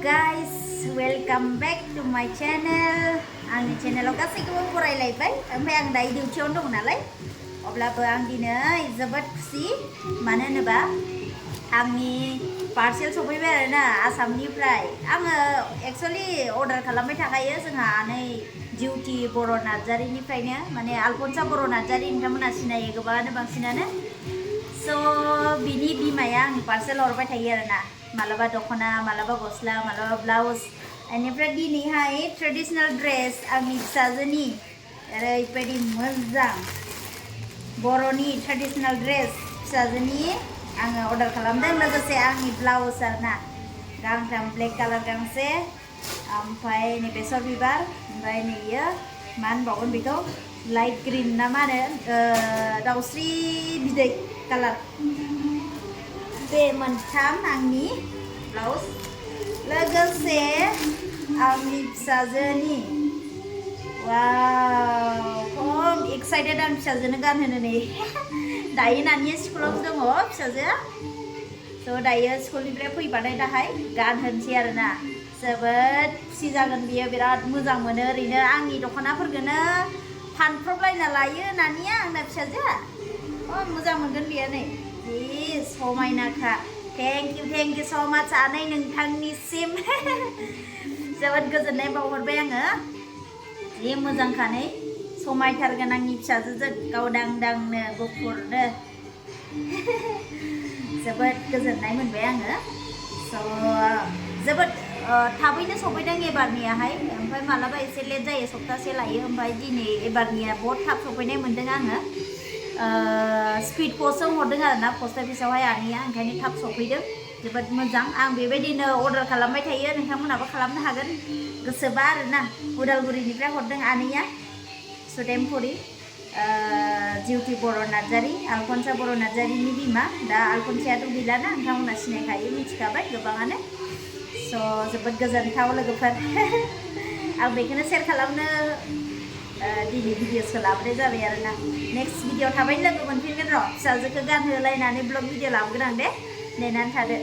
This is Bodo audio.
guys, welcome back to my channel. Angni channel गासैखौबो फरायलायबाय ओमफ्राय आं दायो डिउटियावनो दं नालाय अब्लाबो आं दिनै जोबोद खुसि मानो होनोबा आंनि पार्सेल सफैबाय आरोना आसामनिफ्राय आङो एक्चुअली अर्डार खालामबाय थाखायो जोंहा नै डिउटि बर' नार्जारिनिफ्रायनो माने आलफनसा बर' नार्जारि नोंथांमोना सिनायो गोबाङानो बांसिनानो स' बिनि बिमाया आंनि पार्सेल हरबाय थायो आरोना मालाबा दखना मालाबा गस्ला मालाबा ब्लाउज बेनिफ्राय दिनैहाय ट्रेडिशनल ड्रेस आंनि फिसाजोनि ओरैबायदि मोजां बर'नि ट्रेडिशनल ड्रेस फिसाजोनि आङो अर्डार खालामदों लोगोसे आंनि ब्लाउज आरोना गांथाम ब्लेक कालार गांसे ओमफ्राय नै बेसर बिबार ओमफ्राय नैयो मा होनबावगोन बेखौ लाइट ग्रीन ना मा होनो दाउस्रि बिदै कालार बे मोनथाम आंनि ब्लाउज लोगोसे आंनि फिसाजोनि वाव खम एक्साइटेड आं फिसाजोनो गानहोनो नै दायो नानिया स्कुलावसो दङ फिसाजोआ स' दायो स्कुलनिफ्राय फैबाथाय दाहाय गानहोनोसै आरोना जोबोद खुसि जागोन बियो बिराद मोजां मोनो ओरैनो आंनि दख'नाफोरखौनो फानफ्रबलायना लायो नानिया आंना फिसाजोआ मोजां मोनगोन बियो नै जि समायनाखा थेंक इउ स' माच आनै नोंथांनिसिम जोबोद गोजोननाय बावहरबाय आङो जि मोजांखानै समायथारगोन आंनि फिसाजोजों गावदांदांनो गुफुरनो जोबोद गोजोननाय मोनबाय आङो स' जोबोद थाबैनो सफैदों एबारनियाहाय ओमफ्राय मालाबा एसे लेट जायो सप्तासे लायो ओमफ्राय दिनै एबारनिया बहुत थाब सफैनाय मोनदों आङो स्पिड पस्टजों हरदों आरोना पस्ट अफिसावहाय आनैया ओंखायनो थाब सफैदों जोबोद मोजां आं बेबायदिनो अर्डार खालामबाय थायो नोंथांमोनाबो खालामनो हागोन गोसोबा आरोना उदालगुरिनिफ्राय हरदों आनैया सुदेमपुरि डिउटि बर' नार्जारि आलफनसा बर' नार्जारिनि बिमा दा आलफनसायाथ' गैलाना नोंथांमोना सिनायखायो मिथिखाबाय गोबाङानो स' जोबोद गोजोनथाव लोगोफोर आं बेखौनो शेयार खालामनो दिनै भिडिअसखौ लाबोनाय जाबाय आरोना नेक्स्ट भिडिअ थाबैनो लोगो मोनफिनगोन र' फिसाजोखौ गानहोलायनानै ब्लग भिडिअ लाबोगोन आं दे नेनानै थादो